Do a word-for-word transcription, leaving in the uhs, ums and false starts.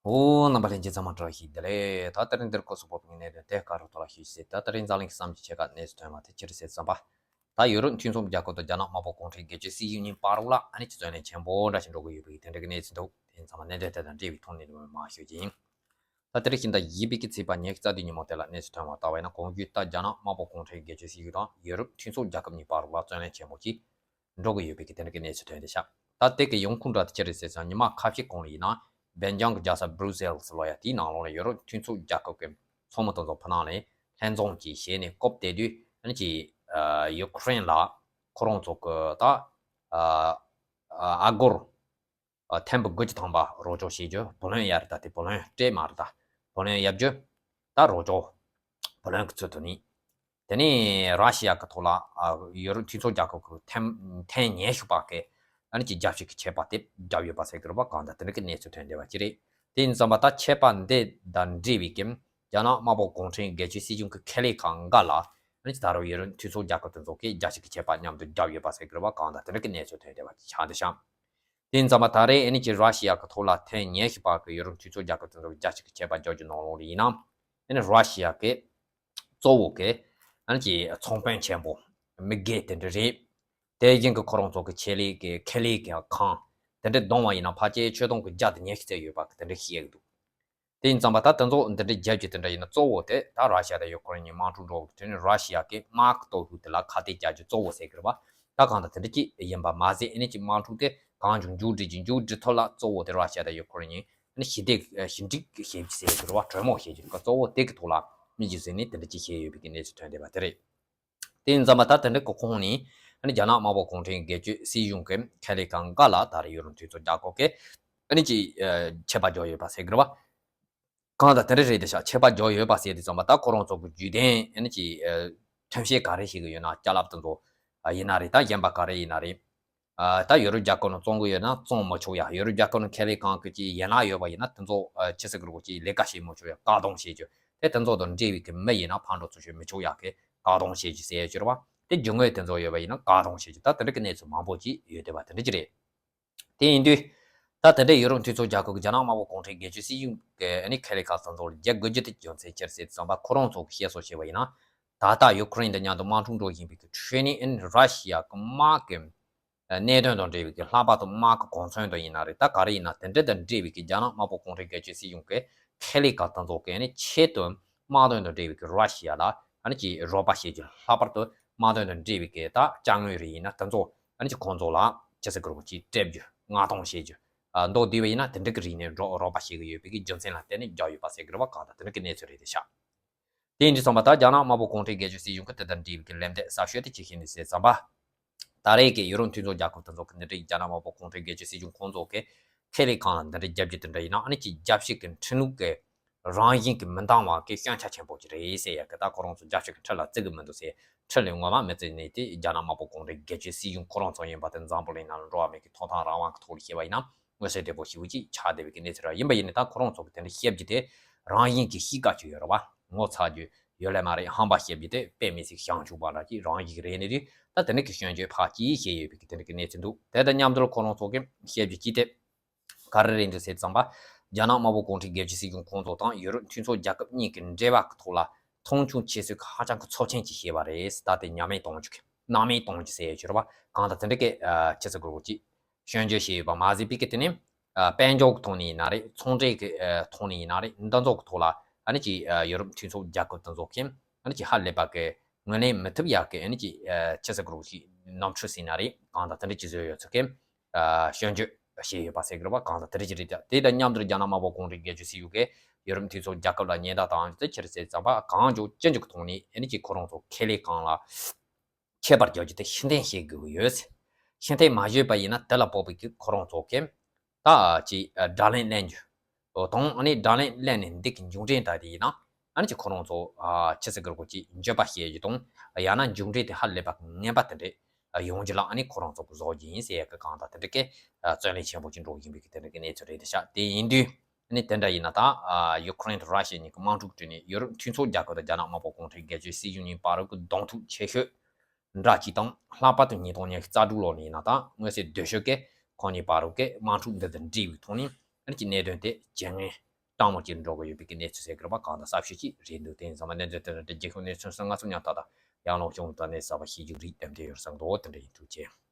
ཨོ། རྣམ་པ་ལྷན་རྒྱས་ཚང་མ་བཀྲ་ཤིས་བདེ་ལེགས། ད་དེ་རིང་འདིར་སྐོར་སུ་བབས་པའི་གནད་དོན་དེ་ག་རུ་ཐོག་ལ་ཞུས་ཟེར། ད་དེ་རིང་འཛམ་གླིང་གི་བསམ་གྱིས་ཆེ་ཁ་གནས་སུ་ཐོན་པ་དེ་ཅི་རེད་ཟེར་བསམ་པ། ད་ཡོ་རོབ་མཐུན་ཚོགས་རྒྱལ་ཁབ་དང་རྒྱ་ནག་དམར་པོ་གུང་ཁྲན་སྒེར་གཅོད་སྲིད་གཞུང་གཉིས་བར་ལ་ཨ་ནི་ཅི་བརྩོན་ལེན་ཆེན་པོ་འདྲ་ཞིག་འགྲོ་གི་ཡོད་པའི་དེ་འདྲ་གི་གནས་ཚུལ་འདུག་དེ་ཚང་མ་གནད་དོན་དེ་དང་འབྲེལ་བའི་ཐོག་ནས་མར་ཞུ་རྒྱུ་ཡིན། ད་དེ་རིང་ཕྱི་ཟླ་བཞི་པའི་གི་ཚེས་པ་ཉི་ཤུ་རྩ་བདུན་ཉིན་མོ་དེ་ལ་གནས་སུ་ཐོན་པ་ལྟ་བས་ན། གོང་བརྗོད་ལྟར་རྒྱ་ནག་དམར་པོ་གུང་ཁྲན་སྒེར་གཅོད་སྲིད་གཞུང་དང་ཡོ་རོབ་མཐུན་ཚོགས་རྒྱལ་ཁབ་གཉིས་བར་ལ་བརྩོན་ལེན་ཆེན་པོ་ཅིག་འགྲོ་གི་ཡོད་པའི་གི་དེ་འདྲ་གི་གནས་ཚུལ་ཐོན་ཏེ་ཤག་ད་དེ་གི་ཡོང་ཁུངས་འདྲ་དེ་ཅི་རེད་ཟེར་ཙང་། ཉི་མ་ཁ་ཤས་གོང་ལ་ཡིན་ན་སྦེལ་ཇམ་གི་རྒྱལ་ས་Brussels་ལ་ཡ་དེའི་ནང་ལོགས་ལ་ཡོ་རོབ་མཐུན་ཚོགས་རྒྱལ་ཁབ་ཀྱི་ཚོགས་མི་དེ་ཚོ་ཕུ་ནང་ལ་ལྷན་འཛོམས་ཀྱིས་བྱས་ནས་སྐོབ་དེ་དུས་ཨ་ནི་ཅི་ཡུ་ཁུ་རེན་ལ་ཁོ་རང་ཚོ་གི་ད་ཨ་ཨ་སྒོར་ཨ་ཐེར་འབུམ་དགུ་བཅུ་ཐམ་པ་རོགས་སྐྱོར་བྱེད་རྒྱུ། བུ་ལོན་ཡར་ད་དེ་བུ་ལོན་སྤྲད་མ་རེད། ད་བུ་ལོན་ཡར་རྒྱུ་ད་རོགས་སྐྱོར་བུ་ལོན་གི་ཚུལ་དུ་ནི། དེ་ནས་ར་ཤི་ཡ་གི་ཐོག་ལ་ཨ་ཡོ་རོབ་མཐུན་ཚོགས་རྒྱལ་ཁབ་ཀྱི་ཐེངས་ཐེངས་ཉེར་ཞིག་པ་གི་ཨ་ནི་ཅིག་རྒྱབ་བཤིག་གི་ཆད་པ་དེ་བརྒྱབ་ཡོད་པ་ཟེར་གི་རེད་པ། གང་ལྟར་དེ་འདྲ་གི་གནས་ཚུལ་ཐོན་བསྡད་པ་ཅིག་རེད། དེ་ཡིན་ཙང་པ་ད་ཆད་པ་འདི་དང་འབྲེལ་བའི་གི་རྒྱ་ནག་དམར་པོ་གུང་ཁྲན་སྒེར་གཅོད་སྲིད་གཞུང་གི་ཁེ་ལས་ཁང་འགའ་ལ་ཨ་ནི་ཅིག་ད་རུང་ཡོ་རོབ་མཐུན་ཚོགས་རྒྱལ་ཁབ་དེ་ཚོ་གི་རྒྱབ་བཤིག་གི་ཆད་པ་མཉམ་དུ་བརྒྱབ་ཡོད་པ་ཟེར་གི་རེད་པ། གང་ལྟར་དེ་འདྲ་གི་གནས་ཚུལ་ཐོན་བསྡད་པ་ཅིག་ཆགས་འདུག་ཤག་དེ་ཡིན་ཙང་པ་ད་རེས་ཨ་ནི་ཅིག་ར་ཤི་ཡ་གི་ཐོག་ལ་ཐེངས་ཉེར་ཞིག་པ་གི་ཡོ་རོབ་མཐུན་ཚོགས་རྒྱལ་ཁབ་དེ་ཚོ་གི་རྒྱབ་བཤིག་གི་ཆད་པ་བརྒྱབ་རྒྱུ་ནང་ལོགས་ལ་ཡིན་ན། ཨ་ནི་ར་ཤི་ཡ་གི་གཙོ་བོ་གི་ཨ་ནི་ཅིག་ཚོང་དཔོན་ཆེན་པོ་དམིགས་རྒྱལ་དེ་འདྲ་རེད། དེ་བཞིན་གི་ཁོ་རང་ཚོ་གི་ཆེད་ལས་གི་ཁེ་ལས་གི་ཁང་དེ་འདྲ་བསྡོམས་པ་ཡིན་ན་ཕལ་ཆེར་ཆོས་དུང་གི་བརྒྱ་དང་ཉི་ཤུ་ཙམ་ཡོད་པ་གི་དེ་འདྲ་བཤད་ཀྱི་འདུག་དེ་ཡིན་ཙང་པ་ད་དེ་ཚོ་འདི་འདྲ་རྒྱབ་ཀྱི་དེ་འདྲ་ཡིན་ན་གཙོ་བོ་དེ་ད་ར་ཤི་ཡ་དང་ཡུ་ཁུ་རེན་གཉིས་དམག་འཁྲུག་འགྲོ་བའི་དུས་ནས་ར་ཤི་ཡ་གི་དམག་གི་སྟོབས་ཤུགས་དེ་ལ་ཁ་གཏད་བཅག་རྒྱུ་གཙོ་བོ་ཟེར་གི་རེད་པ། ད་གང་ལྟར་དེ་འདྲ་ཅིག་ཡིན་པ་མ་ཟད་ཨ་ནི་ཅིག་དམག་འཁྲུག་དེ་གང་བྱུང་མཇུག་སྒྲིལ་གྱི་མཇུག་སྒྲིལ་ཐབས་ལ་གཙོ་བོ་དེ་ར་ཤི་ཡ་དང་ཡུ་ཁུ་རེན་གཉིས་ཨ་ནི་ཞི་བདེ་ཞི་འགྲིག་བྱེད་རྒྱུ་ཟེར་གི་རེད་པ། གྲོས་མོལ་བྱེད་རྒྱུ་གི་གཙོ་བོ་དེ་གི་ཐོག་ལ་དམིགས་རྒྱུ་ཟེར་ནས་དེ་འདྲ་ཅིག་བཤད་ཡོད་པའི་གི་གནས་ཚུལ་ཐོན་བསྡད་པ་དེ་རེད། དེ་ཡིན་ཙང་པ་ད་དེ་འདྲ་གི་ཁོངས་ནས་ཨ་ནི་རྒྱ་ནག་དམར་པོ་གུང་ཁྲན་སྒེར་གཅོད་སྲིད་གཞུང་གི་ཁེ་ལས་ཁང་འགའ་ལ་ད་རེས་ཡོ་རོབ་མཐུན་ཚོགས་རྒྱལ་ཁབ་ཀྱིས་ཨ་ནི་ཅིག་ཆད་པ་བརྒྱབ་ཡོད་པ་ཟེར་གི་རེད་པ། གང་ལྟར་དེ་འདྲ་རེད་དེ་ཤག་ཆད་པ་བརྒྱབ་ཡོད་པ་ཟེར་དུས་ཙམ་པ་ད་ཁོ་རང་ཚོ་གི་བརྒྱུད་ལྡན་ཨ་ནི་ཅིག་ཐོན་སྐྱེད་ག་རེ་ཞིག་ཡོད་ན། ཅ་ལག་དེ་ཚོ་ཡིན་ན་རེད། ད་གཞན་པ་ག་རེ་ཡིན་ན་རེད། ཨ་ད་ཡོ་རོབ་རྒྱལ་ཁབ་ནང་བཙོང་གི་ཡོད་ན་བཙོང་མི་ཆོག་ཡ། ཡོ་རོབ་རྒྱལ་ཁབ་ནང་ཁེ་ལས་ཁང་གི་ཅིག་ཡན་ལག་ཡོད་པ་ཡིན་ན་དེ་ཚོ་ཨ་ཅི་ཟེར་གི་རེད་གོ། ཅིག་ལས་ཀ་བྱེད་མི་ཆོག་ཡ། བཀག་སྡོམ་བྱེད་རྒྱུ་དེ་དེ་ཚོ་དང་འབྲེལ་བའི་གི་མི་ཡིན་ན་ཕར་འགྲོ་ཚུར་ཤོག་མི་ཆོག་ཡ་གི་བཀག་སྡོམ་བྱེད་རྒྱུ་ཟེར་ཡ་ཅིག་རེད་པ། དེ་རྒྱུ་དངོས་དེ་ཚོ་ཡོད་པ་ཡིན་ན་བཀག་སྡོམ་བྱེད་རྒྱུ། ད་དེ་འདྲ་གི་གནས་ཚུལ་མང་པོ་ཅིག་ཡོད་བསྡད་པ་དེ་འདྲ་ཅིག་རེད། དེ་ཡིན་དུས། ད་དེ་འདྲའི་ཡུ་རོབ་མཐུན་ཚོགས་རྒྱལ་ཁབ་ཀྱི་རྒྱ་ནག་དམར་པོ་གུང་ཁྲན་སྒེར་གཅོད་སྲིད་གཞུང་གི་ཨ་ནི་ཁེ་ལས་ཁང་དེ་ཚོ་ལ་རྒྱབ་དགོས་རྒྱུ་དེ་རྒྱུ་མཚན་ཅི་རེད་ཟེར་དུས་ཙམ་པ་ཁོ་རང་ཚོ་གི་བཤད་སྲོལ་བྱས་པ་ཡིན་ན། ད་ལྟ་ཡུ་ཁུ་རེན་དང་མཉམ་དུ་དམག་འཁྲུག་འགྲོ་བཞིན་པའི་གི་ཁྲོད་ནས་ཨ་ནི་ར་ཤི་ཡ་གི་དམག་གི་གནད་དོན་དང་འབྲེལ་བའི་གི་ལྷག་པར་དུ་དམག་གི་གོ་མཚོན་དུ་ཡིན་ན་རེད། ད་ག་རེ་ཡིན་ན་དེ་འདྲ་དང་འབྲེལ་བའི་གི་རྒྱ་ནག་དམར་པོ་གུང་ཁྲན་སྒེར་གཅོད་སྲིད་གཞུང་གི་ཁེ་ལས་ཁང་དེ་ཚོ་གི་ཨ་ནི་ཆེད་དུ་དམག་དོན་དང་འབྲེལ་བའི་གི་ར་ཤི་ཡ་ལ་ཨ་ནི་ཅིག་རོགས་པ་བྱེད་རྒྱུ། ལྷག་པར་དུ་དམག་དོན་དང་འབྲེལ་བའི་གི་ད་ཅ་དངོས་རིགས་ཡིན་ན་དེ་ཚོ་ཨ་ནི་ཅིག་ཁོང་ཚོ་ལ་ཅི་ཟེར་དགོས་རེད་གོ། ཅིག་སྤྲད་རྒྱུ། མངགས་གཏོང་བྱེད་རྒྱུ། ཨ་མདོར་བསྡུས་པ་ཡིན་ན་དེ་འདྲ་གི་རིགས་ནས་རོགས་རོགས་པ་བྱེད་ཀྱི་ཡོད་པའི་གི་རྒྱུ་མཚན་ལ་བརྟེན་ནས་རྒྱག་ཡོད་པ་ཟེར་གི་རེད་པ། གང་ལྟར་དེ་འདྲ་གི་གནས་ཚུལ་རེད་དེ་ཤག་དེ་ཡིན་དུས་ཙམ་པ་ད་རྒྱ་ནག་དམར་པོ་གུང་ཁྲན་སྒེར་གཅོད་སྲིད་གཞུང་གི་དེ་དང་འབྲེལ་བའི་གི་ལན་འདེབས་གསར་ཤོས་དེ་ཅི་ཞིག་ཡིན་ཟེར་ཙམ་པ། ད་རེས་ཀྱི་ཡུ་རོབ་མཐུན་ཚོགས་རྒྱལ་ཁབ་དེ་ཚོ་གི་འདི་འདྲའི་རྒྱ་ནག་དམར་པོ་གུང་ཁྲན་སྒེར་གཅོད་སྲིད་གཞུང་ཁོང་ཚོ་གི་ཁེ་ལས་ཁང་ལ་འདི་འདྲའི་རྒྱབ་རྒྱུ་དེ་འདྲ་ཡིན་ན། ཨ་ནི་ཅིག་རྒྱབ་བཤིག་གི་ཁྲིམས་ལུགས་ཀྱི་རང་བཞིན་གྱི་མི་འདང་བ་གི་སྐྱོན་ཆ་ཆེན་པོ་ཅིག་རེད་ཟེར་ཡ་གི། ད་ཁོ་རང་ཚོ་རྒྱབ་བཤིག་གི་ཁྲིམས་ལ་བརྩི་གི་མི་འདུག་ཟེར། ཁྲིམས་ལུགས་ངོ་མ་མི་བརྩི་ནས་དེ་རྒྱ་ནག་དམར་པོ་གུང་ཁྲན་སྒེར་གཅོད་སྲིད་གཞུང་ཁོ་རང་ཚོ་ཡིན་པ་དེ་འཛམ་བུ་གླིང་ནང་ལ་འགྲོ་བ་མིའི་གི་ཐོབ་ཐང་རང་དབང་གི་ཐོག་ལ་བཤད་པ་ཡིན་ན་མངོན་གསལ་དོད་པོ་ཞེ་པོ་ཅིག་ཆགས་བསྡད་པའི་གི་གནས་ཚུལ་རེད། ཡིན་པ་ཡིན་ནའི་ད་ཁོ་རང་ཚོ་གི་དེ་འདྲ་བཤད་རྒྱུ་དེ་རང་བཞིན་གྱི་གཤིས་ཀ་ཅིག་ཡོད་རེད་པ། ངོ་ཚ་རྒྱུ་ཡོད་ལེ་མ་རེད། ཧམ་པ་བཤད་རྒྱུ་དེ་དཔེ་མི་སྲིད་བྱང་ཆུབ་པ་འདྲ་ཅིག་རང་བཞིན་གྱི་རེད་ནི་རེད། ད་དེ་འདྲ་གི་སྐྱོན་བརྗོད་ཕར་ཅིག་བཤད་ཡོད་པའི་གི་དེ་འདྲ་གི་གནས་ཚུལ་འདུག་དེ་དང་མཉམ་དུ་ཁོ་རང་ཚོ་གི་བཤད་རྒྱུ་ཅིག་དེ། ག་རེ་རེད་འདུག་ཟེར་ཙམ་པ། རྒྱ་ནག་དམར་པོ་གུང་ཁྲན་སྒེར་གཅོད་སྲིད་གཞུང་ཁོང་ཚོ་དང་ཡུ་རོབ་མཐུན་ཚོགས་རྒྱལ་ཁབ་གཉིས་ཀྱི་འབྲེལ་བ་གི་ཐོག་ལ་མཐོང་ཆུང་བྱེད་སྲོལ་གྱི་ཧ་ཅང་གི་ཚབས་ཆེན་ཅིག་བྱས་པ་རེད། ད་དེ་ཉམས་ལེན་གཏོང་རྒྱུ་གི་སྣང་མེད་གཏོང་རྒྱུ་ཟེར་ཡོད་ཀྱི་རེད་པ། གང་ལྟར་དེ་འདྲ་གི་ཨ་ཅི་ཟེར་དགོས་རེད་གོ། ཅིག་སྐྱོན་བརྗོད་བྱས་ཡོད་པ་མ་ཟད་པའི་གི་དེ་ནི་ཨ་དཔལ་འབྱོར་གྱི་ཐོག་ནས་ཡིན་ན་རེད། ཚོང་འབྲེལ་གྱི་ཨ་ཐོག་ནས་ཡིན་ན་རེད། འདི་ཚོ་གི་ཐོག་ལ་ཨ་ནི་ཅིག་ཨ་ཡུ་རོབ་མཐུན་ཚོགས་རྒྱལ་ཁབ་དེ་ཚོ་གི་ཨ་ནི་ཅིག་ཧ་ལས་པ་གི་ངོས་ལེན་མི་ཐུབ་ཡག་གི་ཨ་ནི་ཅིག་ཨ་ཅི་ཟེར་དགོས་རེད་གོ། ཅིག་ནོར་འཁྲུལ་ཟེར་ན་རེད། གང་ལྟར་དེ་འདྲ་ཅིག་བཟོས་ཡོད་ཚུལ་གྱི་ཨ་སྐྱོན་བརྗོད་བྱས་ཡོད་པ་ཟེར་གི་རེད་པ། གང་ལྟར་དེ་འདྲ་ཅིག་རེད། ད་དེ་དང་མཉམ་དུ་རྒྱ་ནག་དམར་པོ་གུང་ཁྲན་སྒེར་གཅོད་སྲིད་གཞུང་གིས་ཡུ་རོབ་མཐུན་ཚོགས་རྒྱལ་ཁབ་ལ་ཉེན་བརྡ་བཏང་རྒྱུ་དེ་ཅི་རེད་ཟེར་ཙམ་པ། གང་མགྱོགས་ཅི་མགྱོགས་ཀྱི་ཐོག་ནས་ཨ་ནི་ཅིག་ཁོ་རང་ཚོ་ཁེ་ལས་ཁང་ལ་ཁྱད་པར་རྒྱག་རྒྱུ་དེ་ཕྱིར་འཐེན་བྱེད་དགོས་ཀྱི་ཡོད། ཕྱིར་འཐེན་མ་བྱས་པ་ཡིན་ན་དེ་ལ་དཔག་པའི་གི་ཁོ་རང་ཚོ་གི་ད་ཅིག་ཨ་དགྲ་ལན་ལེན་རྒྱུ་དང་། ཨ་ནི་དགྲ་ལན་ལེན་ནས་འདི་གི་མཇུག་འབྲས་འདྲ་དེ་ཡིན་ན་ཨ་ནི་ཅིག་ཁོ་རང་ཚོ་ཨ་ཅི་ཟེར་དགོས་རེད་གོ། ཅིག་འགྱོད་པ་སྐྱེ་རྒྱུ་དང་། ཡང་ན་མཇུག་འབྲས་དེ་ཧ་ལས་པ་ངན་པ་དེ་འདྲས་ཡོང་རྒྱུ་ལ་ཨ་ནི་ཁོ་རང་ཚོ་གི་བཟོ་རྒྱུ་ཡིན་ཟེར་ཡག་གི་གང་ལྟར་དེ་འདྲ་གི་ཨ་བརྩོན་ལེན་ཆེན་པོ་ཅིག་འགྲོ་བཞིན་པའི་གི་དེ་འདྲ་གི་གནས་ཚུལ་རེད་དེ་ཤག་དེ་ཡིན་དུས་ཨ་ནི་དེ་འདྲ་ཡིན་ན་ད་ཨ་ཡུ་ཁུ་རེན་དང་ར་ཤི་ཡ་གཉིས་ཀྱི་དམག་འཁྲུག་ཁྲོད་ནས་ཡུ་རོབ་མཐུན་ཚོགས་རྒྱལ་ཁབ་དང་རྒྱ་ནག་དམར་པོ་གུང་ཁྲན་སྒེར་གཅོད་སྲིད་གཞུང་གཉིས་བར་གྱི་གདོང་ཐུག་ཆེ་ཤོས་འདྲ་ཅིག་དང་། ལྷག་པར་དུ་ཉིས་སྟོང་ཉི་ཤུ་རྩ་དྲུག་ལོ་ནས་ཡིན་ན་ད་མངོན་གསལ་དོད་ཤོས་ཀྱི་ཁོང་གཉིས་བར་གྱི་དམག་འཁྲུག་འདི་དང་འབྲེལ་བའི་ཐོག་ནས་ཨ་ནི་ཅིག་གནད་དོན་དེ་ཇེ་ངན་ གྲང་མོ་ཅིག་འགྲོ་གི་ཡོད་པའི་གི་གནས་ཚུལ་ཟེར་གི་རེད་པ། གང་ལྟར་གསར་ཤོས་ཅིག་རེད་འདུག་དེ་ཡིན་ཙང་མ་གནས་ཚུལ་དེ་འདྲ་རྒྱལ་ཁབ་གནས་ཚུལ་སོགས་ང་ཚོ་མཉམ་ཐག་དང་ཡང་ལོག་བྱུང་དང་གནས་གསར་པ་ཤེས་རྒྱུ་རིགས་དེ་འདྲ་ཡོད་བསམ་འདུག་དེ་འདྲ་ཡིན། ཐུགས་རྗེ་ཆེ།